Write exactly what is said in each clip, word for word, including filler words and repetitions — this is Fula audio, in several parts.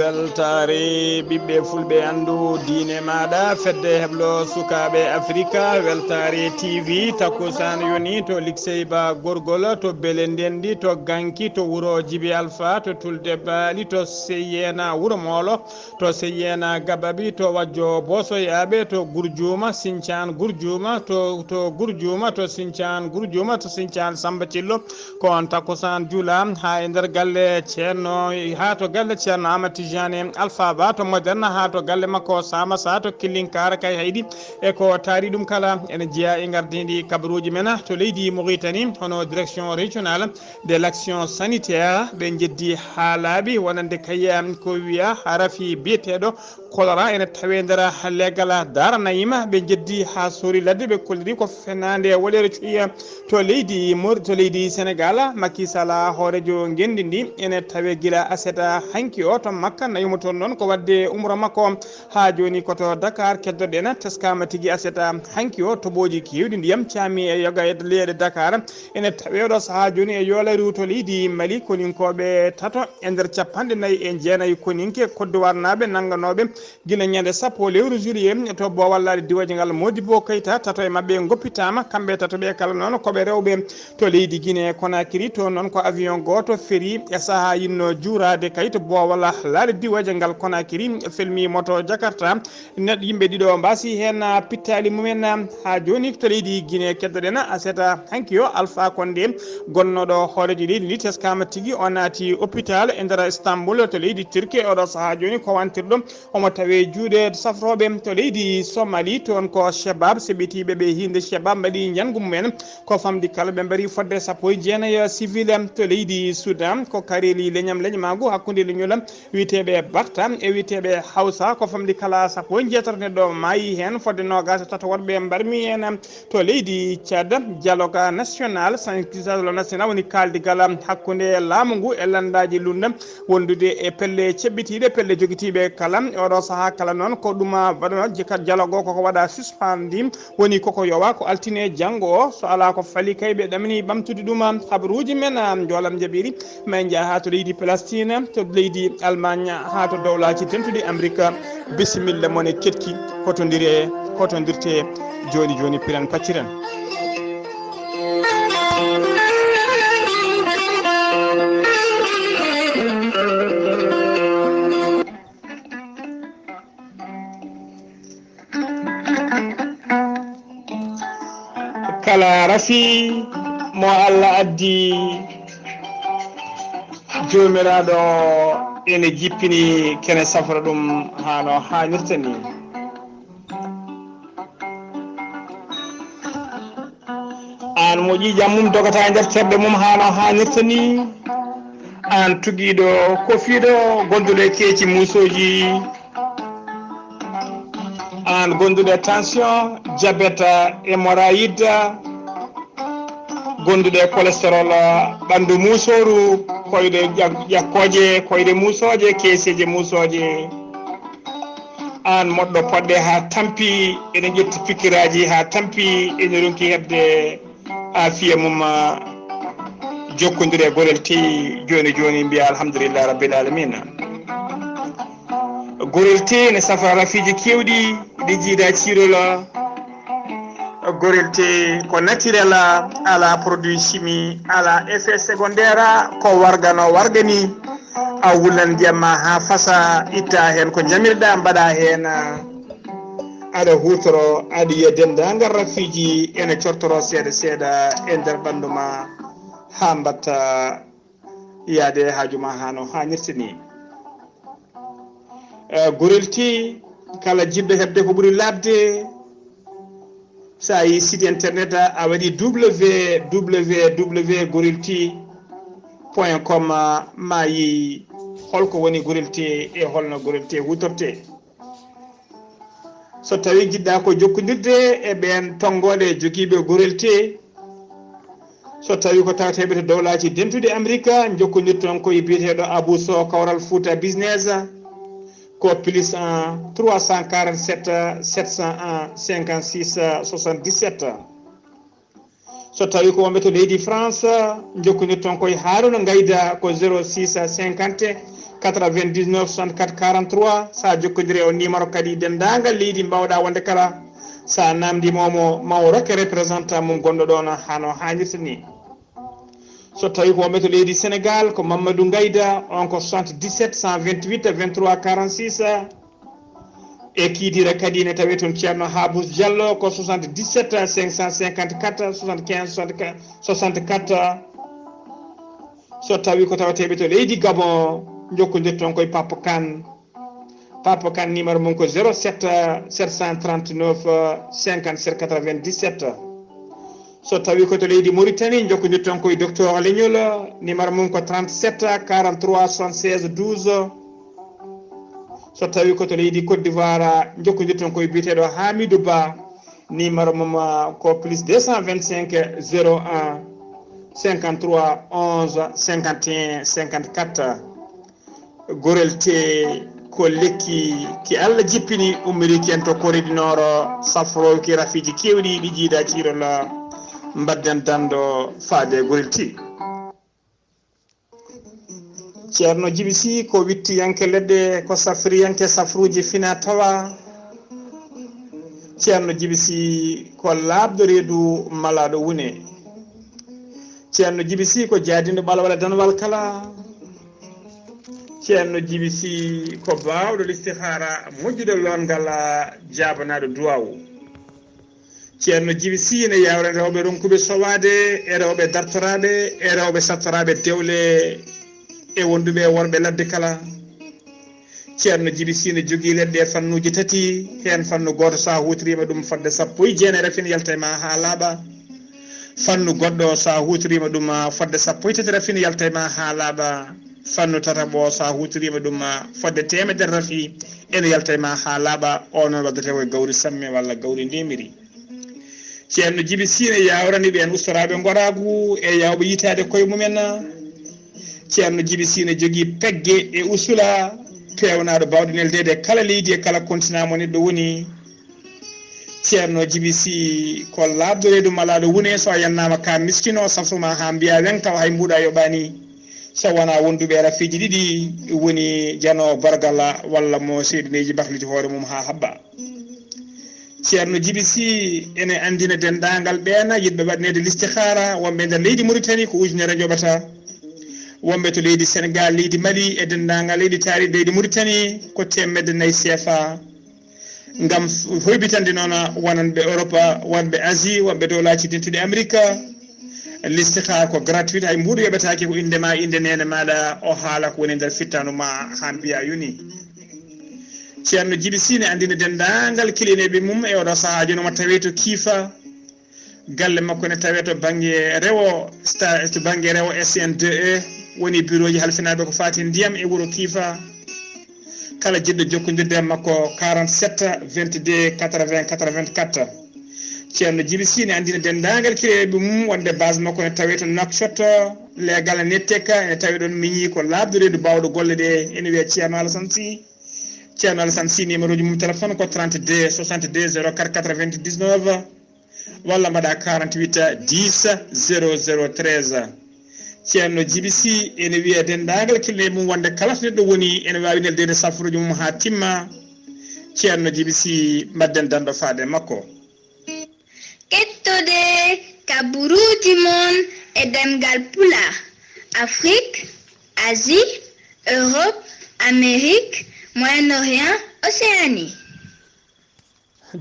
Weltaare ɓiɓɓe fulɓe, anndu diine maaɗa, fedde heblo sukaaɓe Afrika, Weltaare T V, takkusaan yoni to Liksey Ba Gorgol, to Bele Ndenndi, to Ganki, to wuro Jibi Alfa, to Tulde Baali, to Seyena Wuro Moolo, to Seyena Gababi, to Wajjo Bosoyaaɓe, to Gurjuuma, Sincaan Gurjuuma, to, to Gurjuuma, to Sincaan Gurjuuma, to Sincaan Samba Cillo, ko on takkusaan juula haa e nder galle Ceerno, haa to galle Ceerno Ahmad Tijani Alpha Ba to Moderne, haa to galle makko Samasa to Killinkara kay haydi. E ko taari ɗum kala ene jeyaa e ngardiindi kabaruuji men to leydi Mauritanie, hono direction régionale de l'action sanitaire, ɓe njeddi haa laaɓi wonande kay ko wiya rafi biyeteeɗo choléra ene tawee nder leggal Daara Nayima. Ɓe njeddi haa soori ladde, ɓe kolliri ko fenaande woɗeere cuya to leydi Mor-, to leydi Senegal. Macky Sall, hooreejo ngenndi ndi, ene tawee gila aset hanki o to Makka, nayumo toon noon ko waɗde umra makko. Haa jooni ko to Dakar keddoɗen, teskaama tigi aset hanki o, toɓooji keewɗi ndiyam caami e yoga e leyɗe Dakar. Ene tawee ɗo sahaa jooni e yoolaaru to leydi Mali, koninkooɓe tato e nder capanɗe nayi e jeenayi koninke kodduwarnaaɓe nannganooɓe gila ñande sappo lewru juillet to boowal laaɗe diwaji ngal Modibo Keita, tato e maɓɓe ngoppitaama, kamɓe tato ɓe kala noon ko ɓe rewɓe to leydi Guinée Conakry. To noon ko avion gooto ferii e sahaa yinno juuraade kay to boowal laaɗe diwaji ngal Conakry, felmi moto Jakarta. Neɗɗo, yimɓe ɗiɗo mbaasi heen, ah, pittaali mumen, ah, haa jooni to leydi Guinée. Keddoɗen, ah, seeɗa hanki o, Alpha Condé, gonnooɗo hooreejo leydi ndi, teskaama tigi o naati hôpital e nder Istanbul to leydi Turquie. Oɗo sahaa jooni ko wantirɗo, omo tawee juuɗe safrooɓe to leydi Somali. Toon ko Shabab, seɓɓitiiɓe ɓe hiinde Shabab mbaɗi njanngu mumen. Ko famɗi kala ɓe mbarii fodde sappo e jeenayi civil to leydi Soudan. Ko kareeli leñam leñmaagu hakkunde leñol wiyeteeɓe Barta e wiyeteeɓe Hawsa, ko famɗi kala sappo e jeetato neɗɗo maayi heen, fodde noogaas e tato woɗɓe mbarmi heen. To leydi Tchad, dialogue national, sensibilisation national woni kaaldigal hakkunde laamu ngu e lanndaaji lunda wondude e pelle ceɓɓitiiɗe, pelle jogitiiɓe kala. E oɗo sahaa kala noon ko ɗum waɗano jikkat dialogue o koko waɗa suspendi, woni koko yowa ko altine janngo o, so alaa ko fali kay ɓe ɗamini ɓamtude ɗum. Habaruuji men, ah, njoolam jaɓiri, ma en njaha haa to leydi Palestine, to leydi Allemagne, haa to dowlaaji dentuɗi Amerika. Bisimilla mon e keɗki, hotondire, hotondirte jooni jooni, piren pacciren. Kala rafi mo Allah addi, Joomiraaɗo ene jippini kene safra ɗum hano haanirta ni. Aan mo ƴiiƴam mum dogata e nder terɗe mum hano haanirta ni. Aan tugiiɗo kofiiɗo gonduɗo e keeci muusooji. Aan gonduɗo e tension, diabète, hémorroïde, gonduɗo e cholestérol, ɓanndu muusooru, koyɗe ƴak-, ƴakkooje, koyɗe muusooje, keeseeje muusooje. Aan moɗɗo poɗɗe haa tampi, ene ƴetti pikkiraaji haa tampi, ene ronki heɓde aafiya mum, ah, jokkondire e Gorel T jooni jooni, mbiya alhamdulillahi rabbil alamina. Gorel T ne safra rafiiji keewɗi ɗi jiida ciirol. Gorel T ko naturel, ala produit chimique, ala effet secondaire, ko warga no warga ni. A wulan ndiyam ma haa fasa, itta heen ko njamirɗa, mbaɗa heen, aɗa huutoro, aɗa yiya denndaangal rafiiji ene cortoro seeɗa seeɗa e nder ɓanndu ma haa mbatta yaade haaju ma haa no haanirta ni. Eh, Gorel T, kala jiɗɗo heɓde ko ɓuri laaɓde, so a yi site internet, a waɗi w w w gorel t point com, ma yi holko woni Gorel T e holno Gorel T huutorte. So tawi jiɗɗa ko jokkondirde e ɓeen tonngooɗe jogiiɓe Gorel T, so tawi ko tawateeɓe to dowlaaji dentuɗi Amerika, jokkondirton ko e biyeteeɗo Abou Sow Kawral Fouta Business, ko plus un trois cent quarante-sept sept cent un cinquante-six soixante-dix-sept. So tawi ko wonɓe to leydi France, jokkondirton ko e Harouna Ngayda ko zéro six cinquante quatre-vingt-dix-neuf soixante-quatre quarante-trois. So a jokkondire o numéro kadi, denndaangal leydi mbawɗa wonde kala, so a namndii mo, ma o rokke représentant mum gonɗo ɗoon hano haanirta ni. So tawi ko wonɓe to leydi Sénégal, ko Mamadou Ngayda, on ko soixante-dix-sept cent vingt-huit vingt-trois quarante-six. E Kidira kadi ne tawi toon Ceerno Habous Diallo, ko soixante-dix-sept cinq cent cinquante-quatre soixante-quinze soixante-quatre. So tawi ko tawateeɓe to leydi Gabon, njokkondirton koye Papa Kane. Papa Kane numéro mum ko zéro sept sept cent trente-neuf cinquante-sept quatre-vingt-dix-sept. So tawi ko to leydi Mauritanie, njokkondirton koye Docteur Leñol, numéro mum ko trente-sept quarante-trois soixante-seize douze. So tawi ko to leydi Côte d'Ivoire, njokkondirton koye biyeteeɗo Hamidou Ba, numéro mum, ah, ko plus deux cent vingt-cinq zéro un cinquante-trois onze cinquante et un cinquante-quatre. Gorel te ko lekki ki Allah jippini, ummiri ki en to Corée du Nord, safroowo ki rafiiji keewɗi ɗi jiida ciirol, mbadden dando faade gorel ti. Ceerno Jibi Si ko wittiyanke leɗɗe, ko safriyanke safruuji fina tawa. Ceerno Jibi Si ko laaɓɗo reedu malaaɗo wune. Ceerno Jibi Si ko jaadinɗo ɓalwala danwal kala. Ceerno Jibi Si ko baawɗo listihaara, moƴƴuɗo loongal, jaabanaaɗo duwaawu. Ceerno Jibi Si ne yawra rewɓe ronkuɓe sowaade, e rewɓe dartoraaɓe, e rewɓe sattoraaɓe dewle, e wonduɓe e worɓe ladde kala. Ceerno Jibi Si ne jogii leɗɗe e fannuuji tati, heen fannu gooto, so a huutoriima ɗum fodde sappo e jeenayi rafin, yalta e ma haa laaɓa. Fannu goɗɗo, so a huutoriima ɗum fodde sappo e tati rafin, yalta e ma haa laaɓa. Fannu tataɓo, so a huutoriima ɗum fodde teemedere rafi, ene yalta e ma haa laaɓa. O noon waddata ko e gawri samme walla gawri ndemiri. Ceerno Jibi Si ne yawrani ɓeen ustoraaɓe ngoraagu e yawɓe yitaade koye mumen. Ceerno Jibi Si ne jogii pegge e usula peewnaaɗo baawɗo neldeede kala leydi e kala continent mo neɗɗo woni. Ceerno Jibi Si ko laaɓɗo reedu malaaɗo wune, so a yannaama ka miskino, safruma haa mbiya weŋ tawa hay mbuuɗa yoɓaani. So wonaa wonduɓe e rafiiji ɗiɗi woni jano bargala walla mo seydineeji bakliti hoore mum haa haɓɓa. Ceerno Jibi Si ene anndina denndaangal ɓeen yiɗɓe waɗneede listihaara, wonɓe e nder leydi Mauritanie ko ujunere njoɓata, wonɓe to leydi Sénégal, leydi Mali e denndaangal leyɗe taariiɗe leydi Mauritanie ko teemedde nayi C F A. Ngam hoybitande noon wonanɓe Europe, wonɓe Asie, wonɓe dowlaaji dentuɗi Amerika, listihaara ko gratuit, hay mbuuɗu yoɓetaake, ko innde ma, innde neene maaɗa, o haala ko woni nder fittaandu ma haa mbiya yoni. Ceerno Jibi Si ne anndina denndaangal kiliyaneeɓe mum e oɗo sahaa, jooni omo tawee to Kiifa. Galle makko ne tawee to bannge rewo sta-, to bannge rewo S N deux E, woni birooji halfinaaɓe ko faati ndiyam e wuro Kiifa. Kala jiɗɗo jokkondirde e makko, quarante-sept vingt-deux quatre-vingts quatre-vingt-quatre. Ceerno Jibi Si ne anndina denndaangal kiliyaneeɓe mum wonde base makko ne tawee to Nouakchott, leegal ne Netteka, ene tawee ɗoon miñi ko laaɓɗo reedu baawɗo golle ɗe, ene wiyee Ceerno Alassane Sy. Ceerno Alassane Sy, numéro ji mum téléphone ko trente-deux soixante-deux zéro quatre quatre-vingt-dix-neuf, walla mbaɗa quarante-huit dix zéro zéro treize. Ceerno Jibi Si ene wiya denndaangal kiliyaneeɓe mum wonde kala to neɗɗo woni ene waawi neldeede safruuji mum haa timma. Ceerno Jibi Si, mbaɗden dando faade makko. Kettode kaburuuji mon e ɗemngal Pulaar, Afrique, Asie, Europe, Amérique, Moyen-Orient, Océanie.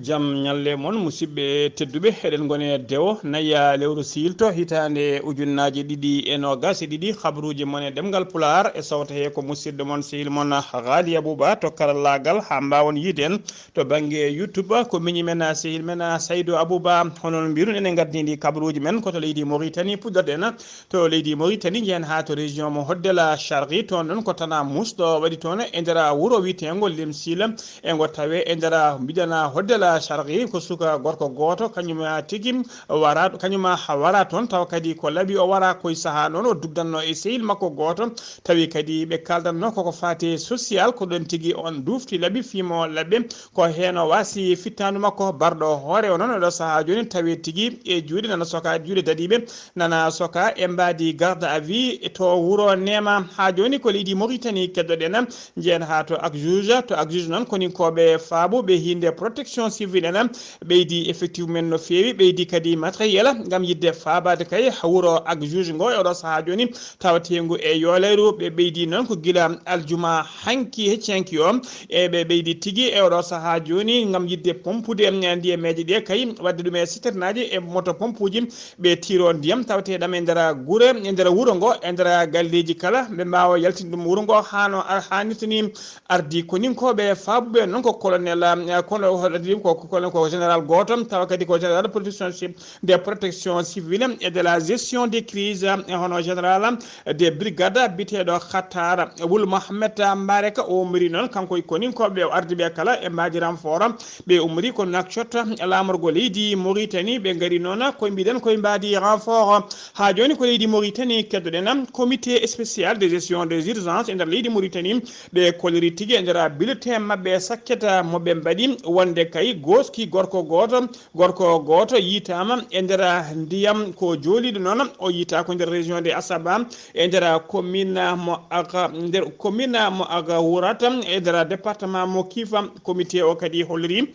Jam ñalle mon, musidɓe tedduɓe, eɗen ngoni e dewo naya lewru siilto hitaande ujunnaaji ɗiɗi e noogas e ɗiɗi. Habruuji mon e ɗemngal Pulaar e sawta he ko musidɗo mon, sehil mon Ghali Abouba to karallaagal, haa mbaawon yiide en to bannge YouTube. Ko miñi men, sehil men Saydou Abouba. Hono no mbiiruno, enen ngaddini ɗi kabruuji men ko to leydi Mauritanie puɗɗorɗen. To leydi Mauritanie, njehen haa to région mo Hoddela Charqui, toon ɗon ko Tana Mousse ɗo waɗi toon e nder wuro wiyeteengo Lemsil, e ngo tawee e nder mbiɗana Hoddela. Sharqi ko suka gorko gooto, kañum tigi wara, kañum wara toon, tawa kadi ko laaɓi o wara koye sahaa noon, o dugdanno e sehil makko gooto, tawi kadi ɓe kaaldanno koko faati e social, ko ɗoon tigi on dufti laaɓi, fimo laaɓi, ko heen o wasi fittaandu makko, barɗo hoore o noon, oɗo sahaa jooni tawi tigi e juuɗe nana soka, juuɗe daɗiiɓe nana soka e mbaadi garde à vue to wuro Neema. Haa jooni ko leydi Mauritanie keddoɗen, njehen haa to ak juge, to ak juge noon koninkooɓe faabuɓe hiinde protection civile en ɓeydi effectif men no feewi, ɓeydi kadi matériel ngam yiɗde faabaade kay wuro ak juge ngo e oɗo sahaa jooni tawateengu e yooleeru. Ɓe ɓeydi noon ko gila aljuma hanki hecci hanki o, e ɓe ɓeydi tigi e oɗo sahaa jooni ngam yiɗde pompude ndiyameeje ɗe kay, waɗde ɗum e citernaaji e moto pompuuji, ɓe tiro ndiyam tawatee ɗam e nder gure, e nder wuro ngo, e nder galleeji kala, ɓe mbaawa yaltinde ɗum wuro ngo haa no ar-, haanirta ni. Ardi koninkooɓe faabuɓe noon ko colonel, eh, kono ardi ko, ko colonel ko général gooto, tawa kadi ko général protection ci-, de protection civile et de la gestion des crises, eh, hono général de brigade biyeteeɗo Khattar Wul Mohamed Mbarek. O ummori noon kanko e koninkooɓe, o ardi ɓe kala e mbaadi renfort. Ɓe ummori ko Nouakchott, laamorgo leydi Mauritanie, ɓe ngari noon koye mbiɗen koye mbaadi renfort. Haa jooni ko leydi Mauritanie keddoɗen, comité spécial de gestion des urgences e nder leydi Mauritanie, ɓe kolliri tigi e nder bulletin maɓɓe sakket mo ɓe mbaɗi wonde kay gooski gorko gooto, gorko gooto yiitaama e nder ndiyam ko jooliiɗo noon, o yiita ko nder région de Assaba, e nder commune mo Aga, nder commune mo Aga Wurata, e nder département mo Kifa. Comité o kadi holliri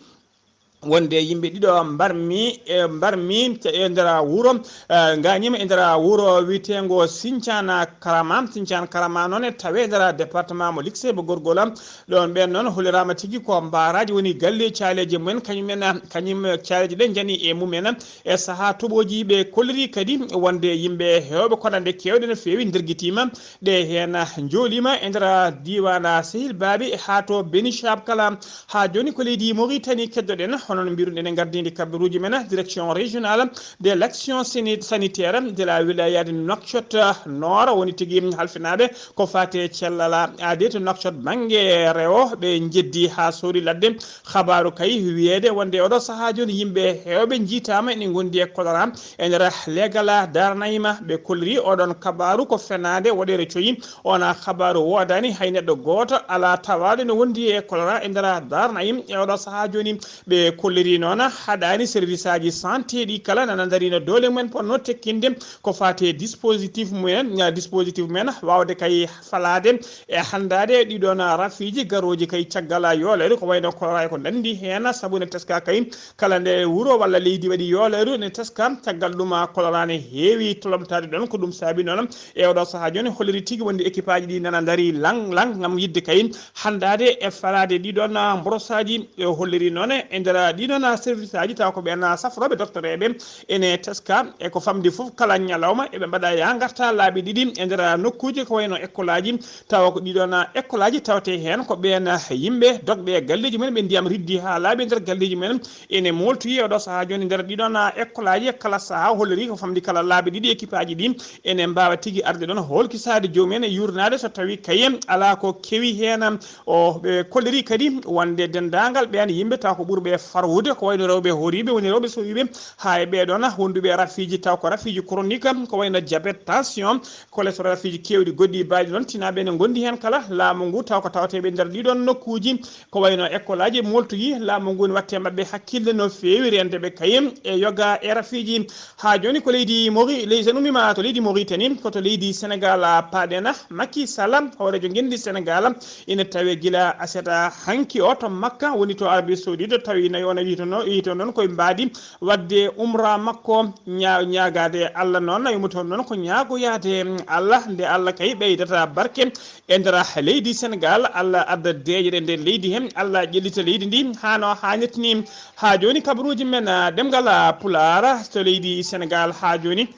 wonde yimɓe ɗiɗo mbarmi, e mbarmi e nder wuro, eh, ngañima e nder wuro wiyeteengo Sincana Karama. Sincana Karama noon e tawe e nder département mo Likse bo Gorgola. Ɗoon ɓeen noon holliraama tigi ko mbaaraaji woni galle caaleeje mumen, kañumen, kañum caaleeje ɗe njani e mumen. E sahaa toɓooji ɓe kolliri kadi wonde yimɓe heewɓe konande keewɗe no feewi ndergitiima, ɗe heen njooliima e nder diiwaan Sehil Baabi haa to Beni Chab kala. Haa jooni ko leydi Mauritanie keddoɗen, hono no mbiruɗen e ngardiindi kabaruuji men, direction régionale de l'action sani-, sanitaire de la wilaya de Nouakchott Nord, woni tigi halfinaaɓe ko faati e cellal aadee to Nouakchott bannge rewo, ɓe njeddi haa soori ladde. Kabaaru kay wiyeede wonde oɗo sahaa jooni yimɓe heewɓe njiitaama ene ngondi e kolera e nder leegal Darnaima. Ɓe kolliri oɗon kabaaru ko fenaande woɗeere coyi. Ona kabaaru woodaani, hay neɗɗo gooto alaa tawaaɗo ene wondi e kolera e nder Darnaim e oɗo sahaa jooni. Ɓe kolliri noon haɗaani service aji santé ɗi kala nana ndari no doole mumen ponno tekkinde ko faati e dispositif mumen, dispositif mumen waawde kay falaade e hanndaade ɗiɗon rafiiji garooji kay caggal yooleede ko wayno kolera e ko nanndi heen, sabu ne teska kay kala nde wuro walla leydi waɗi yooleeru ne teska, caggal ɗum kolera ne heewi tolomtaade ɗoon. Ko ɗum saabi noon e oɗo sahaa jooni holliri tigi wonde équipe aji ɗi nana ndari lang lang ngam yiɗde kay hanndaade e falaade ɗiɗon mborosaaji. E holliri noon e nder ɗiɗon service aji tawa ko ɓeen safrooɓe docteur eɓe ene teska e ko famɗi fof kala ñalawma eɓe mbaɗa yaa ngarta laabi ɗiɗi e nder nokkuuji ko wayno école aji, tawa ko ɗiɗon école aji tawte heen ko ɓeen yimɓe dogɓe e galleeji mumen, ɓe ndiyam riddi haa laaɓi e nder galleeji mumen. Ene mooltoyi e oɗo sahaa jooni nder ɗiɗon école aji e kala sahaa holliri ko famɗi kala laabi ɗiɗi équipe aji ɗi ene mbaawa tigi arde ɗoon holkisaade joomum en e yuurnaade so tawi kayen alaa ko kewi heen. O ɓe kolliri kadi wonde denndaangal ɓeen yimɓe taw ko ɓurɓe farwude ko wayno rewɓe horiiɓe woni rewɓe sowiiɓe haa e ɓee ɗoon wonduɓe e rafiiji taw ko rafiiji chronique ko wayno diabète, tension, cholestérol, rafiiji keewɗi goɗɗi baaɗi noon tinaaɓe ene ngondi heen kala laamu ngu taw ko tawateeɓe nder ɗiɗon nokkuuji ko wayno école aji mooltoyi laamu ngu ne watte maɓɓe hakkille no feewi rende ɓe kayim e yoga e rafiiji. Haa jooni ko leydi Mori-, leydi sen ummima to leydi Mauritanie ko to leydi Sénégal paaɗen. Macky Sall hooreejo ngenndi Sénégal ina tawe gila aset hanki o to Makka woni to Arabie Saoudite tawi nayi o nayi to no-, yi to noon koye mbaadi waɗde umra makko ña-, ñaagaade Allah noon, yumma toon noon ko ñaagoyaade Allah, nde Allah kay ɓeydata barke e nder leydi Sénégal, Allah adda deeƴre e nder leydi heen, Allah ƴellita leydi ndi haa no haanirta ni. Haa jooni kabaruuji men, ah, ɗemngal, ah, Pulaar to leydi Sénégal haa jooni.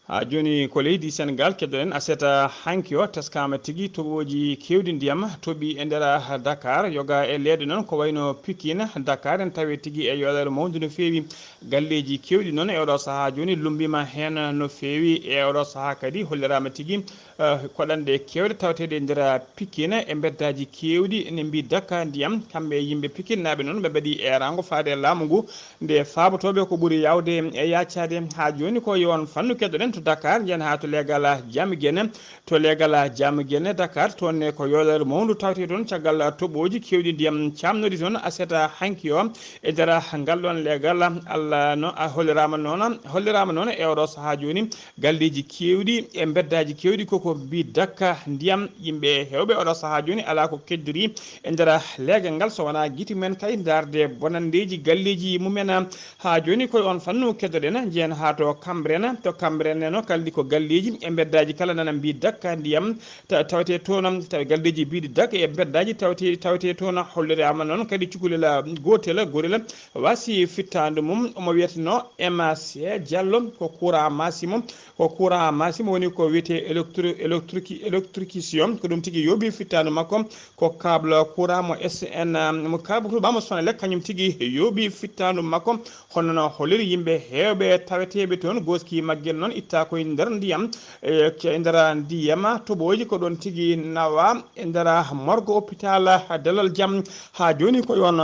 Haa jooni ko leydi Senegaal keddoɗen aset hanki o, teskaama tigi toɓooji keewɗi ndiyam toɓi e nder Dakar, yoga e leeɗe noon ko wayno Pikine, Dakar en tawi tigi e yoolere mawnde no feewi. Galleeji keewɗi noon e oɗo sahaa jooni lummbiima heen no feewi. E oɗo sahaa kadi holliraama tigi eh, koɗanɗe keewɗe tawateeɗe e nder Pikine e mbeddaaji keewɗi ene mbiy dakka ndiyam. Kamɓe e yimɓe Pikinnaaɓe noon ɓe mbaɗi eeraango faade e laamu ngu nde faabotooɓe ko ɓuri yaawde e yaacaade. Haa jooni ko e oon fannu keddoɗen to Dakar, njehen haa to leegal Jam Gene. To leegal Jam Gene Dakar, toon ne ko yoolere mawndu tawetee toon caggal toɓooji keewɗi ndiyam caamnooɗi toon aset hanki o. E nder ngal ɗoon leegal, Allah no a holliraama noon, holliraama noon e oɗo sahaa jooni galleeji keewɗi e mbeddaaji keewɗi koko mbiy dakka ndiyam. Yimɓe heewɓe oɗo sahaa jooni alaa ko keddori e nder leegal ngal so wonaa gite mumen kay ndaarde bonanndeeji galleeji mumen. Haa jooni ko e oon fannu keddoɗen, njehen haa to Cambérène. To Cambérène no kaldi ko galleeji e mbeddaaji kala nana mbiy dakka ndiyam. Ta-, tawetee toon, tawi galleeji mbiyɗi dakka e mbeddaaji tawetee, tawetee toon. Holliraama noon kadi cukalel gootel, gorel waasi fittaandu mum, omo wiyeteno M A C Diallo, ko courant maasi mo, ko courant maasi mo woni ko wiyetee électri-, électrici-, électricien, ko ɗum tigi yooɓi fittaandu makko, ko câble courant mo S N, mo câble courant mo Sonelec, kañum tigi yooɓi fittaandu makko. Hono no holliri yimɓe heewɓe taweteeɓe toon, gooski maggel noon itta koye nder ndiyam, e, e nder ndiyam, toɓooji ko ɗoon tigi nawa e nder morgue hôpital Dalal Jam. Haa jooni ko e oon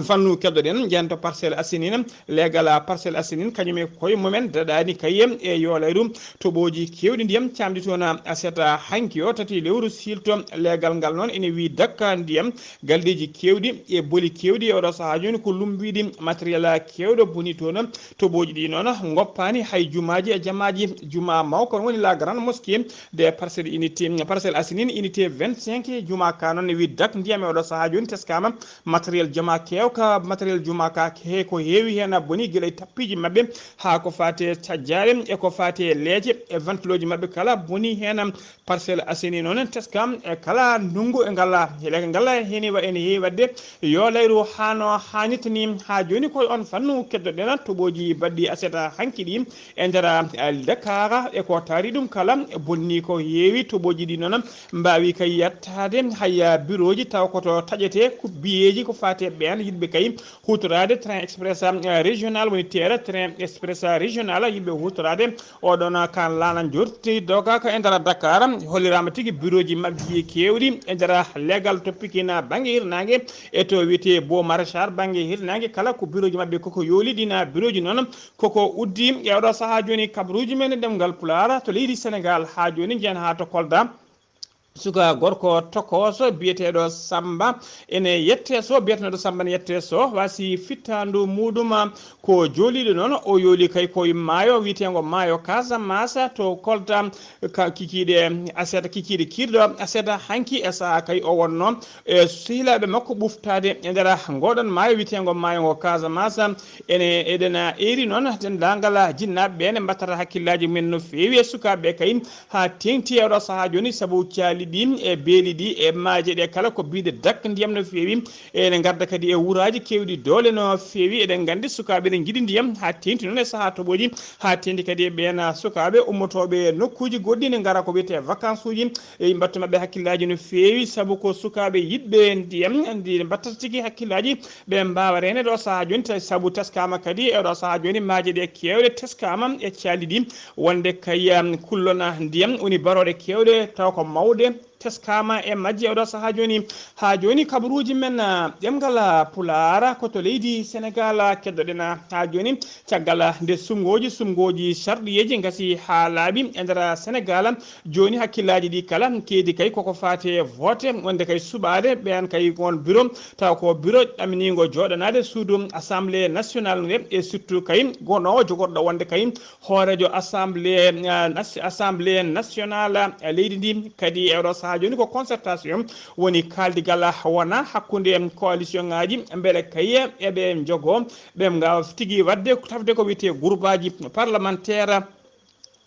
fannu keddoɗen, njehen to Parcelles Assainies, leegal Parcelles Assainies, kañum e koye mumen daɗaani kay e yooleyru toɓooji keewɗi ndiyam caamdi toon aset hanki o, tati lewru siilto. Leegal ngal noon ene wiyi dakka ndiyam, galleeji keewɗi e boli keewɗi e oɗo sahaa jooni ko lummbiiɗi, matériel keewɗo boni toon. Toɓooji ɗi noon ngoppaani hay jumaaji e jamaaji. Jumaa mawka woni la grande mosquée de Parcelles unité, Parcelles Assainies unité vingt-cinq. Jumaa ka noon ne wiyi dak ndiyam e oɗo sahaa jooni teskaama. Matériel jama keewka, matériel jumaa ka he ko heewi heen boni gila e tappiiji maɓɓe haa ko faati e cajjaare e ko faati e leece e ventoloji maɓɓe kala boni heen. Parcelles Assainies noon en teskaama e kala ndunngu e ngala, e ngala heen wa-, ene heewi waɗde yooleyru haa no haanirta ni. Haa jooni ko e oon fannu keddoɗen toɓooji baɗɗi aset hanki ɗi e nder, eh, Dakar e ko taari ɗum kala bonni ko heewi. Toɓooji ɗi noon mbaawi kay yettaade hay birooji taw ko to taƴetee ko biyeeji ko faati e ɓeen yiɗɓe kay huutoraade train express, eh, régional woni teera train express régional yiɗɓe huutoraade. Oɗon kan laana jorti dogaaka e nder Dakar, holliraama tigi birooji maɓɓe keewɗi e nder leegal to Pikine bannge hirnaange e to wiyetee Beau Maréchal bannge hirnaange, kala ko birooji maɓɓe koko yooli. Ɗiin birooji noon koko uddi e oɗo sahaa jooni kabaruuji men e ɗemngal Pulaar to leydi Senegaal. Haa jooni njehen haa to Kolda. Suka gorko tokooso biyeteeɗo Samba ene yette so, biyeteeɗo Samba ene yette so, waasi fittaandu muuɗum ko jooliiɗo noon. O yooli kay ko e maayo wiyeteengo maayo Casamance to Kolda, ka kikiiɗe aset, kikiiɗe kiirɗo aset hanki e sahaa kay o wonno e sehilaaɓe makko ɓuftaade e nder ngooɗon maayo wiyeteengo maayo ngo Casamance. Ene, eɗen eeri noon denndaangal jinnaaɓe ɓe ne mbattata hakkillaaji mumen no feewi e sukaaɓe ɓe kay haa teeŋti e oɗo sahaa jooni, sabu caali ɗi e beeli ɗi e maaje ɗe kala ko biyɗe dak ndiyam no feewi. Ene ngarda kadi e wuraaji keewɗi doole no feewi. Eɗen nganndi sukaaɓe ene njiɗi ndiyam haa teeŋti noon e sahaa toɓooji, haa teeŋti kadi e ɓeen sukaaɓe ummotooɓe e nokkuuji goɗɗi ne ngara ko wiyetee vacances uji. E mbattu maɓɓe hakkillaaji no feewi, sabu ko sukaaɓe yiɗɓe ndiyam, ndi mbattata tigi hakkillaaji ɓe mbaawa reeneede o sahaa jooni, tawi sabu teskaama kadi e oɗo sahaa jooni, maaje ɗe keewɗe teskaama e caali ɗi, wonde kay, um, kullon ndiyam woni barooɗe keewɗe, taw ko mawɗe teskaama e majje oɗo sahaa jooni. Haa jooni kabaruuji men, uh, ɗemngal, uh, Pulaar ko to leydi Senegaal, uh, keddoɗen, uh, haa jooni caggal, uh, nde sumngooji, sumngooji sarɗiyeeji ngasi haa laaɓi e nder Senegaal. Jooni hakkillaaji ɗi kala keedi kay koko faati e vote, wonde kay suɓaade ɓeen kay on bureau, taw ko bureau ɗaminiingo jooɗanaade suudu Assemblée nationale nde, e surtout kay gonoowo jogorɗo wonde kay hooreejo Assemblée, ah, nas-, Assemblée nationale, ah, leydi ndi. Kadi e oɗo sahaa jooni ko concertation woni kaaldigal wona hakkunde coalition ŋaaji, mbele kay eɓe njogo, ɓe ngaawa tigi waɗde, tafde ko wiyetee groupe aji parlementaire.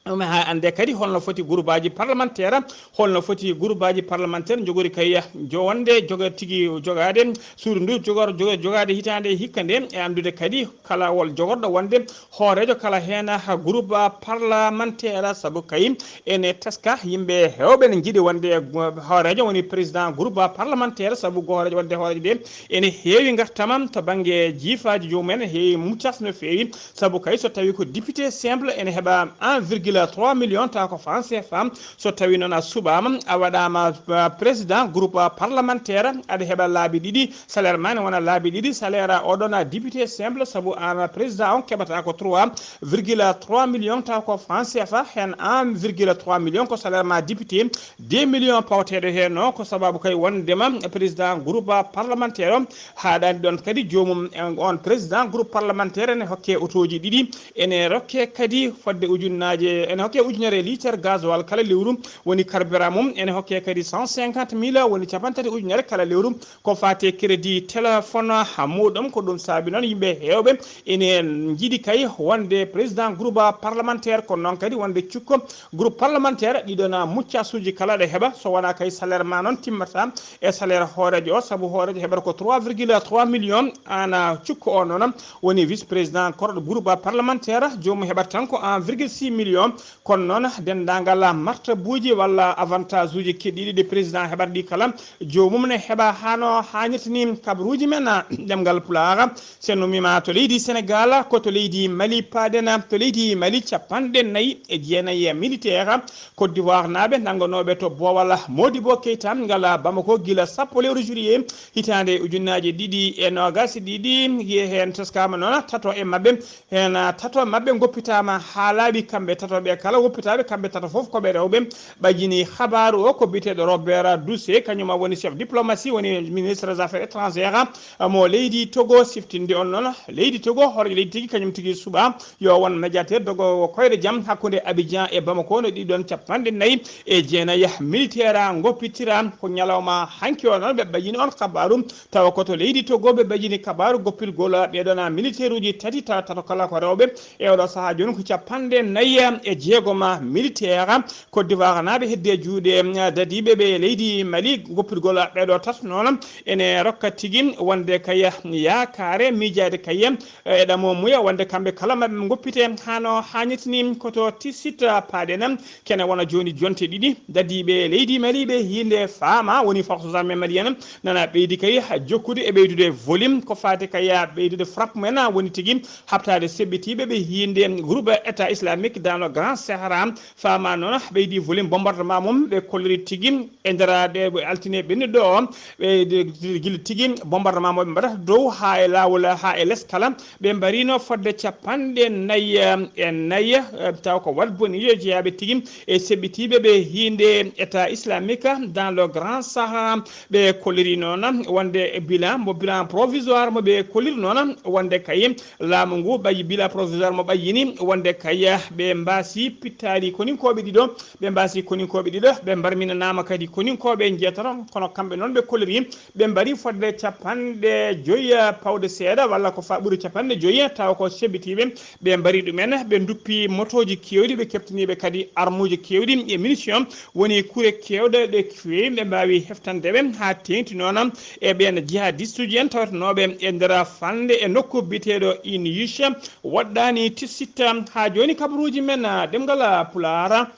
Ɗum ha annde kadi holno foti groupe aji parlementaire, holno foti groupe aji parlementaire jogori kay jo wonde joga tigi jogaade suudu ndu jogor joga jogaade hitaande hikka nde e anndude kadi kala wol jogorɗo wonde hooreejo kala heen groupe parlementaire sabu kay ene teska yimɓe heewɓe ne njiɗi wonde hooreejo woni président groupe parlementaire sabu hooreejo wonde hooreejo de ene heewi ngartama to bannge jiifaaji jomumen heewi muccas no feewi. Sabu kay so tawi ko député simple ene heɓa un virgule trois million tawa ko franc cfa. So tawi noon a suɓama a waɗama président groupe parlementaire aɗa heɓa laabi ɗiɗi salaire ma ne wona laabi ɗiɗi salaire oɗon a député simple sabu an président on keɓata ko trois virgule trois million tawa ko franc cfa hen un virgule trois million ko salaire ma député. Deux million pawteɗo hen o ko sababu kay wondema président groupe parlementaire o haɗani ɗon kadi jomum on président groupe parlementaire ene hokke otoji ɗiɗi ene rokke kadi fodde ujunnaje ene hokke ujunere litre gasoil kala lewru woni carburant mum ene hokke kadi cent cinquante mille woni capantati ujunere kala lewru ko fate crédit téléphone muɗum ko ɗum saabi noon yimɓe hewɓe ene jiiɗi kay wonde président groupe parlementaire kono noon kadi wonde cukko groupe parlementaire ɗiɗon muccasuji kala ɗe heɓa so wona kay salaire ma noon timmata e salaire hoorejo o sabu hoorejo heɓata ko trois virgule trois million ana cukko o noon woni vice président korɗo groupe parlementaire jomum heɓata tan ko un virgule six million. Kono noon denndaangal martabuuji walla avantage uji keɗiiɗi ɗi président heɓata ɗi kala joomum ne heɓa hano haanirta ni kabaruuji men ɗemngal pulaar. So en ummima to leydi Senegal ko to leydi Mali paaɗen to leydi Mali capanɗe nayi e jeenayi militaire Côte d'Ivoire naaɓe nannganooɓe to boowal Modibo Keita ngal Bamako gila sappo lewru juillet hitaande ujunnaaji ɗiɗi e noogas e ɗiɗi heen teskaama noon tato e maɓɓe heen tato maɓɓe ngoppitaama haa laaɓi kamɓe tato ɓe kala woppitaaɓe kamɓe tato fof ko ɓe rewɓe. Ɓajini habaaru o ko biyeteeɗo Robert Duce kañum woni chef diplomatie woni ministre des affaires étrangères mo leydi Togo siftinde on noon leydi Togo hoore leydi tigi kañum tigi suɓa yo won médiateur dogowo koyɗe jam hakkunde Abidjan e Bamako no ɗiɗon capanɗe nayi e jeenayi militaire ngoppitira ko ñalawma hanki o noon ɓe ɓajini on habaaru tawa ko to leydi Togo ɓe ɓajini kabaaru goppilgol ɓeɗon militaire uji tati tawa tato kala ko rewɓe e oɗo sahaa jooni ko capanɗe nayi e jeegoma militaire Côte d'Ivoire naaɓe heddi e juuɗe dadiiɓe ɓe leydi Mali goppilgol ɓeɗo tato noon ene rokka tigi wonde kay yaakaare miijaade kay e ɗamo muya wonde kamɓe kala maɓɓe goppite hano haanirta ni koto tisita paaɗen kene wona jooni jonte ɗiɗi dadiiɓe leydi Mali ɓe hinde faama woni forces armées maliennes nana ɓeydi kay jokkude e ɓeydude volume ko faati kay ɓeydude frappe mumen woni tigi habtaade seɓɓitiiɓe ɓe hinde groupe état islamique dans le grand sahara faama noon ɓeydi volume bombardement mum ɓe kolliri tigi e nder ɗe altine ɓennuɗo o ɓe gila tigi bombardement mo ɓe mbaɗata dow ha e lawol ha e les kala ɓe mbarino fodde capanɗe nayi e nayi taw ko wat boniyo jeyaɓe tigi e seɓɓitiɓe ɓe hinde état islamique dans le grand sahara ɓe kolliri noon wonde bilan mo bilan provisoire mo ɓe kolliri noon wonde kay laamu ngu ɓayi bilan provisoire mo ɓayyini wonde kay ɓe mbasi pittali koninkoɓe ɗiɗo ɓe mbasi koninkoɓe ɗiɗo ɓe mbarminanama kadi koninkoɓe jeetato kono kamɓe noon ɓe kolliri ɓe mbari fodde capanɗe joyi pawde seeɗa walla ko fa ɓuuri capanɗe joyi tawa ko seɓɓitiɓe ɓe mbari ɗumen ɓe duppi motoji kewɗi ɓe keptiniɓe kadi armuji kewɗi e munition woni kure kewɗe ɗe fewi ɓe mbawi heftandeɓe ha tengti noon e ɓen jihadiste uji en tawatanoɓe e nder fande e nokku biteɗo in yusha woɗɗani tisitta ha joni kabaruji men ɗemgal pulara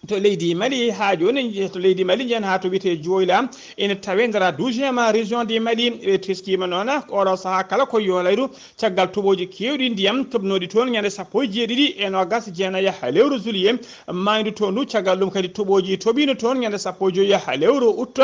to leydi mali ha joni to leydi mali jen ha to wiyete joyla ene tawe ndera douziéme région du mali ɓe teskima noon oɗo saaha kala ko yolayru caggal toɓoji kewɗi ndiyam tobnoɗi toon ñande sappo e jeeɗiɗi e nogas jeenaya lewru juillet maydu to ndu caggal ɗum kadi toɓoji toɓino toon ñande sappo e joyi lewru août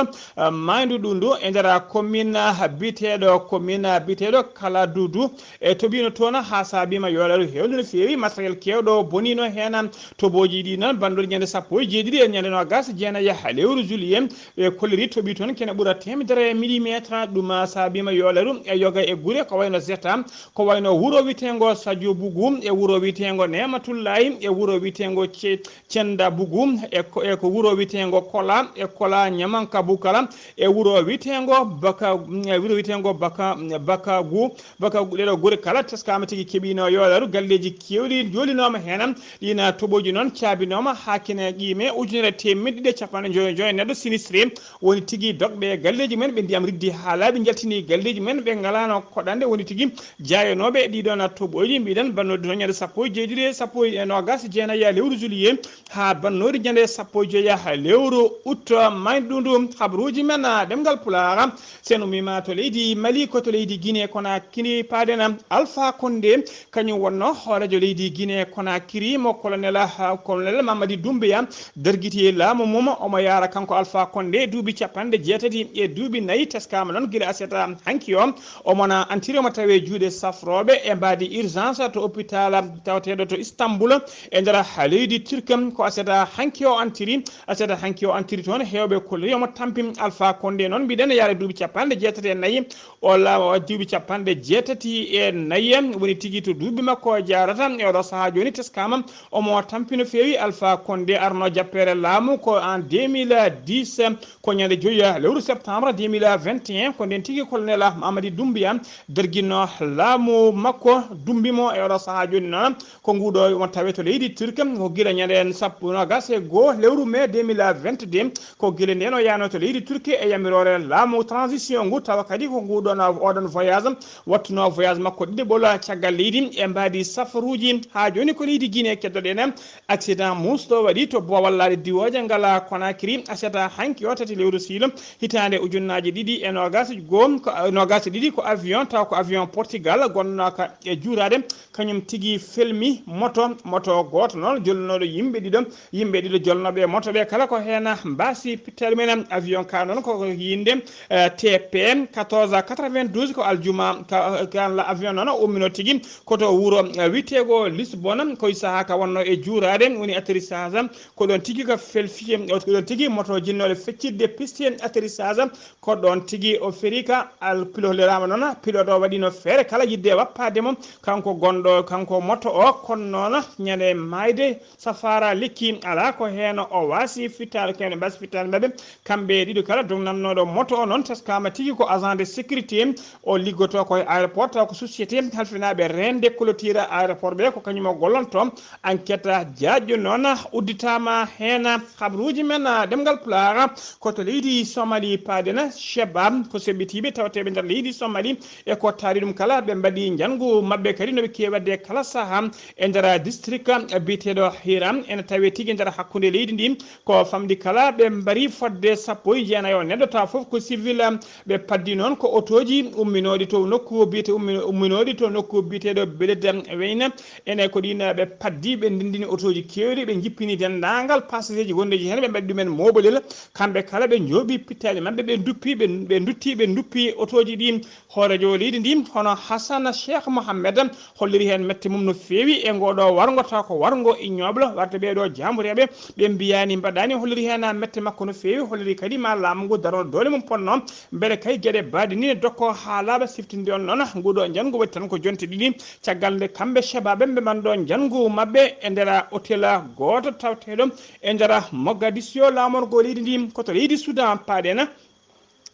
maydu ɗum ndu e ndera commune biteɗo commune biteɗo kala dudu e toɓino toon ha saabima yolayru hewde no fewi matériel kewɗo bonino hen toɓoji ɗi noon banndol ñande sappo sappo e jeeɗiɗi e ñande noogas e jeenayi lewru juillet, ɓe kolliri toɓi toon kene ɓura teemedere millimetre. Ɗum saabiima yoolaru e yoga e gure ko wayno Zeta, ko wayno wuro wiyeteengo Sadio Bougou, e wuro wiyeteengo Neematullaahi, e wuro wiyeteengo Ce-, Cennda Bougou, e ko, e ko wuro wiyeteengo Kola, e Kola Ñamanka Boukala, e wuro wiyeteengo Baka, e wuro wiyeteengo Baka, Bakagu, Bakagu. Ɗeɗo gure kala teskaama tigi keɓiino yoolaru, galleeji keewɗi joolinooma heen. Ɗiin toɓooji noon caabinooma haa kene qiime ujunere teemedde ɗiɗi e capanɗe joyo joyo neɗɗo sinistré woni tigi dogɓe e galleeji mumen, ɓe ndiyam riddi haa laaɓi, njaltini galleeji mumen, ɓe ngalaano koɗande, woni tigi jaayanooɓe e ɗiɗoon toɓooji. Mbiɗen bannoɗi noon ñande sappo e jeeɗiɗi, sappo e noogas e jeenayi lewru juillet haa bannoɗi ñande sappo e joyi lewru août. Mayɗum ɗum habruuji men, ah, ɗemngal Pulaar. Sen ummiima to leydi Mali, ko to leydi Guinée Conakry paaɗen. Alpha Condé, kañum wonno hooreejo leydi Guinée Conakry, mo colonel, ah, colonel Mamadi Doumbouya dargiti laamu mum. Omo yaara kanko Alpha Condé duuɓi capanɗe jeetati e duuɓi nayi, teskaama noon gila aset hanki o. Omo na antiri, omo tawe juuɗe safrooɓe e mbaadi urgence to hôpital tawateeɗo to Istanbul e nder leydi Turquie. Ko aset hanki o antiri, aset hanki o antiri toon, heewɓe kolliri omo tampi. Alpha Condé noon mbiɗen yaara duuɓi capanɗe jeetati e nayi, o la-, o duuɓi capanɗe jeetati e nayi woni tigi to duuɓi makko o jaarata. E oɗo sahaa jooni teskaama omo tampi no feewi. Alpha Condé arno jappeere laamu ko en deux mille dix, ko ñande joyi lewru septembre deux mille vingt et un, ko ndeen tigi colonel Mamadi Doumbouya darginno laamu makko, dumbi mo. E oɗo sahaa jooni noon, ko nguɗo omo tawe to leydi Turquie, ko gila ñande sappo, noogas e goo lewru mai deux mille vingt-deux, ko gila ndeen o yaano to leydi Turquie e yamiroore laamu transition ngu, tawa kadi ko nguɗo na oɗon voyage, wattuno voyage makko ɗiɗaɓol caggal leydi e mbaadi safaruuji. Haa jooni ko leydi Guinée keddoɗen. Accident muusɗo waɗi to Bowallaade diwooje ngala Conakry, aset hanki o tati lewru siilo hitaande ujunnaaji ɗiɗi e noogas e goo, ko, noogas e ɗiɗi, ko avion, taw ko avion Portugal gonnooka e juuraade, kañum tigi felmi moto, moto gooto noon jolnooɗo yimɓe ɗiɗo, yimɓe ɗiɗo jolnooɓe e moto ɓe kala ko heen mbaasi pittaali mumen. Avion ka noon ko yinde, eh, T P quatorze quatre-vingt-douze, ko aljuma ka, ka avion noon ummino tigi ko to wuro, eh, wiyetee ko Lisbonne, ko e sahaa ka wonno e juuraade, woni atterrissage, ko ɗoon tigi ka felfi, ko ɗoon tigi moto jinnooɗo feccitde piste atterrissage, ko ɗoon tigi o feri ka al-, pilote leraama noon, pilote o waɗiino feere kala yiɗde wappaade mo, kanko gonɗo, kanko moto o, kono noon ñande maayde safaara lekki alaa ko heen o waasi fittaade, kene mbaasi fittaade maɓɓe. Kamɓe ɗiɗo kala, dognannooɗo moto o noon teskaama tigi ko agent de sécurité, o liggotoo ko e aéroport, taw ko société halfinaaɓe reende clôture aéroport ɓe, ko kañum o gollonto. Enquête jaajɗo noon udditaama heen. Habruuji men, ah, ɗemngal Pulaar, ko to leydi Somali paaɗen. Shebab ko seɓɓitiiɓe tawateeɓe nder leydi Somali, e ko taari ɗum kala, ɓe mbaɗi njanngu maɓɓe kadi no ɓe keewi waɗde kala sahaa e nder district biyeteeɗo Hiram, ene tawee tigi nder hakkunde leydi ndi. Ko famɗi kala, ɓe mbari fodde sappo e jeenayo neɗɗo, tawa fof ko civil, ɓe paddi noon ko otooji umminooɗi to nokku biyete-, ummi-, umminooɗi to nokku biyeteeɗo Beled Weyne. Ene ko ɗiin ɓe paddi, ɓe ndendini otooji keewɗi, ɓe njippini denndaangal pasaseeji wondeeji heen, ɓe mbaɗi ɗumen mooɓolel. Kamɓe kala ɓe njooɓi pittaali maɓɓe, ɓe nduppi, ɓe, ɓe ndutti, ɓe nduppi otooji ɗi. Hooreejo leydi ndi, hono Hassana Cheikh Mohamed, holliri heen mette mum no feewi e ngooɗo warngo, taw ko warngo ignoble, warde ɓee ɗoo jaambureeɓe, ɓe mbiyaani mbaɗaani, holliri heen mette makko no feewi, holliri kadi ma laamu ngu daroo doole mum potnoo, mbele kay geɗe baaɗe ni ne dokkoo haa laaɓa. Siftinde on noon, nguɗo njanngu waɗi tan ko jonte ɗiɗi, caggal nde kamɓe Shebab ɓe mbaɗnoo njanngu maɓɓe e nder hôtel gooto tawateeɗo e nder Mogadiscio, laamorgo leydi ndi, ko to leydi Sudan paaɗen.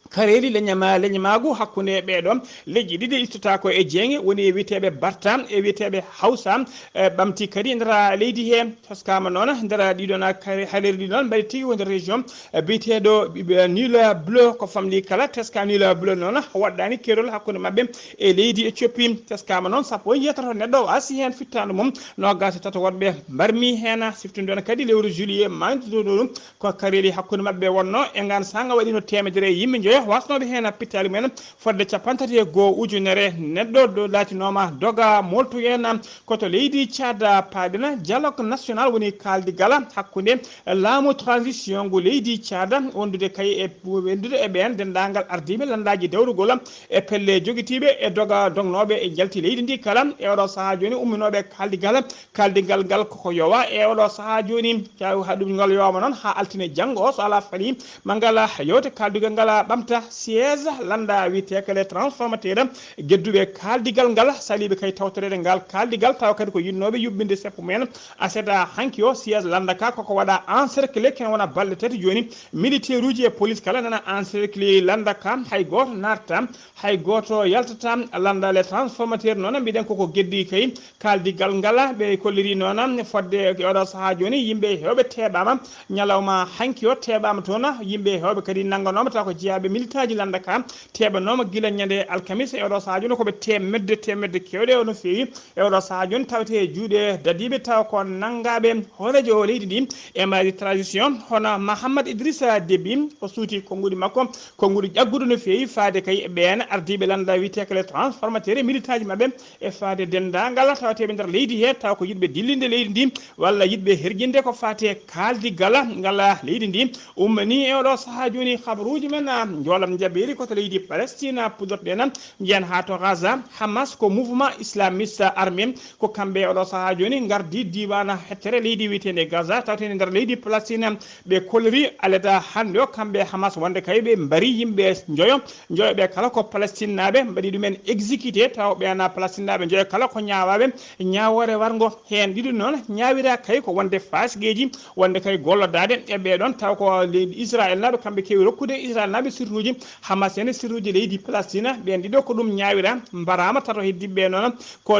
Kareeli leñama-, leñamaagu hakkunde ɓee ɗoo leƴƴi ɗiɗi ittata ko e jeeynge, woni e wiyeteeɓe Barta e wiyeteeɓe Hawsa, e ɓamti kadi e nder leydi he. Teskaama noon nder ɗiɗo na kare-, haleeri ɗi noon mbaɗi tigi ko nder région, e biyeteeɗo, e, Nil Bleu, ko famɗi kala teska Nil Bleu noon waɗɗaani keerol hakkunde maɓɓe e leydi Éthiopie. Teskaama noon sappo e jeetato neɗɗo waasi heen fittaandu mum, noogaas e tato woɗɓe mbarmi heen. Siftunde on kadi lewru juillet maayde ɗo ɗo ɗum ko kareeli hakkunde maɓɓe wonno e ngaan saanga waɗino teemedere e yimɓe njoyo. wasnooɓe heen pittaali mumen fodde capanɗe tati e goo ujunere neɗɗo ɗo laatinooma doga moltu heen. Ko to leydi Tchad paaɗen, dialogue national woni kaaldigal hakkunde laamu transition ngu leydi Tchad, wondude kay e, wondude e ɓeen denndaangal ardiiɓe lanndaaji dawrugol e pelle jogitiiɓe e doga dognooɓe e njalti leydi ndi kala. E oɗo sahaa jooni umminooɓe kaaldigal, kaaldigal ngal koko yowa e oɗo sahaa jooni, tawi haa ɗum ngal yowama noon haa altine janngo o, so alaa fali ma ngal yewte kaaldigal ngal ɓamta siège lannda wiyeteeka les transformateurs, gedduɓe kaaldigal ngal saliiɓe kay tawtoreede ngal kaaldigal, tawa kadi ko yiɗnooɓe yuɓɓinde seppo mumen. Aseda hanki o siège lannda ka koko waɗa encerclé, ken wona balɗe tati jooni, militaire uji e police kala nana encerclé lannda ka, hay gooto naatata, hay gooto yaltata. Lannda les transformateurs noon mbiɗen koko geddi kay kaaldigal ngal ɓe kolliri noon fodde e oɗo sahaa jooni yimɓe heewɓe teeɓaama ñalawma hanki o, teeɓaama toon yimɓe heewɓe kadi nannganooma taw ko jeyaaɓe militaaji lannda ka, teeɓanooma gila ñande alkamis e oɗo sahaa jooni ko ɓe teemedde teemedde keewɗe o no feewi. E oɗo sahaa jooni tawete e juuɗe dadiiɓe taw ko nanngaaɓe hooreejo o leydi ndi e mbaadi transition hono Mahammad Idrissa Déby, o suuti konnguɗi makko, konnguɗi ƴagguɗo no feewi faade kay e ɓeen ardiiɓe lannda wiyeteeka les transformateurs e militaaji maɓɓe e faade denndaangal tawateeɓe nder leydi he taw ko yiɗɓe dillinde leydi ndi walla yiɗɓe herƴinde ko faate kaaldigal ngal leydi ndi. Ummanii e oɗo sahaa jooni habaruuji men, ah, njoolam njaɓeeri ko to leydi Palestine puɗɗorɗen, njiyan haa to Gaza. Hamas ko mouvement islamiste armé, ko kamɓe oɗo sahaa jooni ngardi diiwaan hettere leydi wiyeteende Gaza, tawteende nder leydi Palestine. Ɓe kolori alada hannde o, kamɓe Hamas, wonde kay ɓe mbari yimɓe njoyo, njoyo ɓe kala ko Palestinnaaɓe, mbaɗi ɗumen exécuté, taw ɓe ana Palestinnaaɓe njoyo kala ko ñaawaaɓe, ñaawoore warngo. Heen ɗiɗo noon ñaawira kay ko wonde faasigeeji, wonde kay gollodaade e ɓee ɗoon, taw ko leydi Israel naaɓe, kamɓe keewi rokkude Israel naaɓe sirruuji, Hamas en sirruuji leydi Palestina. Ɓeen ɗiɗo ko ɗum ñaawira, mbaraama. Tato heddii ɓe noon ko,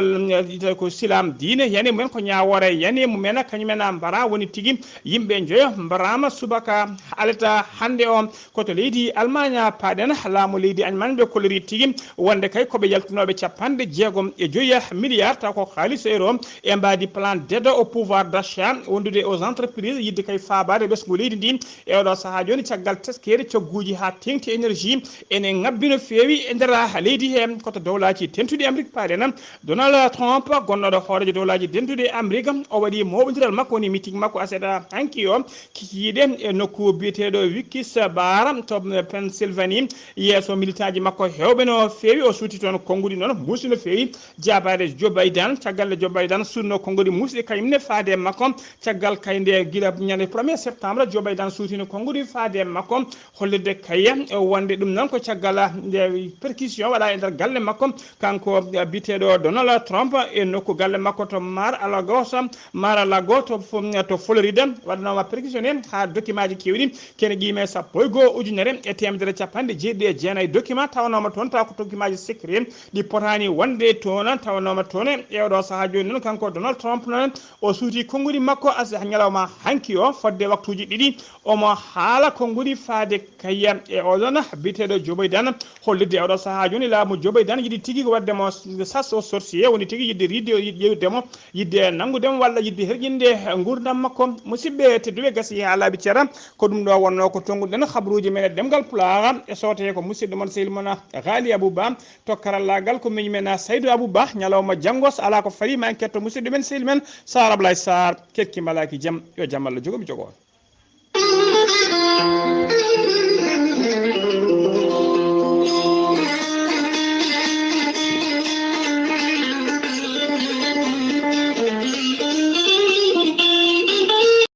ko silaam diine yani mumen, ko ñaawoore yani mumen, kañumen mbara woni tigi yimɓe njoyo mbaraama subaka alata hannde o. Ko to leydi Almaaña paaɗen, laamu leydi Almaaña ɓe kolliri tigi wonde kay ko ɓe yaltunooɓe capanɗe jeegom e joyi milliard, taw ko kaalis euro, e mbaadi plan d'aide au pouvoir d'achat, wondude aux entreprises, yiɗde kay faabaade ɓesngu leydi ndi. E oɗo sahaa jooni, caggal teskeede cogguuji haa teeŋti énergie, ene ŋabbi no feewi e nder leydi he. Ko to dowlaaji dentuɗi Amrik paaɗen, Donald Trump, gonnooɗo hooreejo dowlaaji dentuɗi Amrik, o waɗi mooɓondiral makko, woni meeting makko aset hanki o, kikiiɗe e nokku biyeteeɗo Wilkes-Barre to Pennsylvanie. Yeeso militaaji makko heewɓe no feewi, o suuti toon konnguɗi noon muusi no feewi. Jaabaade Joe Biden, caggal nde Joe Biden suutno konnguɗi muusɗi kañum ne faade e makko, caggal kay nde gila ñande premier septembre, Joe Biden suutino konnguɗi faade e makko, hollirde kay wonde ɗum noon ko caggal nde perquisition waɗa e nder galle makko, kanko biteɗo Donald Trump e nokku galle makko to Mar-a-Lago, Mar-a-Lago to, to Florida. Waɗanoma perquisitionné ha document ji kewɗi, kene qiime sappo e goo ujunere e temedere capanɗe jeeɗiɗi e jeenayi document tawanoma toon, tawa ko document ji secret ɗi potani wonde toon, tawanoma toon. E oɗo saaha joni noon, kanko Donald Trump noon, o suuti konnguɗi makko as ñalawma hanki o fodde waktuji ɗiɗi, omo haala konnguɗi faade kayya e oɗon biteɗo Joe Biden, hollirde e oɗo saaha joni laamu Joe Biden yiɗi tigi ko waɗde mo chasse aux sorciers, woni tigi yiɗde riidde, yiɗde ƴeewde mo, yiɗde nanngude mo walla yiɗde herƴinde ngurdam makko. Musidɓe tedduɓe, gasi ha laaɓi ceera, ko ɗum ɗo wonno ko tonguɗen habaruji men e ɗemgal Pulaar, e soote ko musidɗo mon sehil mon Ghali Abou Ba, to karallaagal ko miñum men Saydou Abou Ba. Ñalawma janngo so alaa ko fali ma en ketto musidɗo men sehil men Sar Ablaye Sar, kekki malaaki jam, yo jam Allah jogo mi jogo on.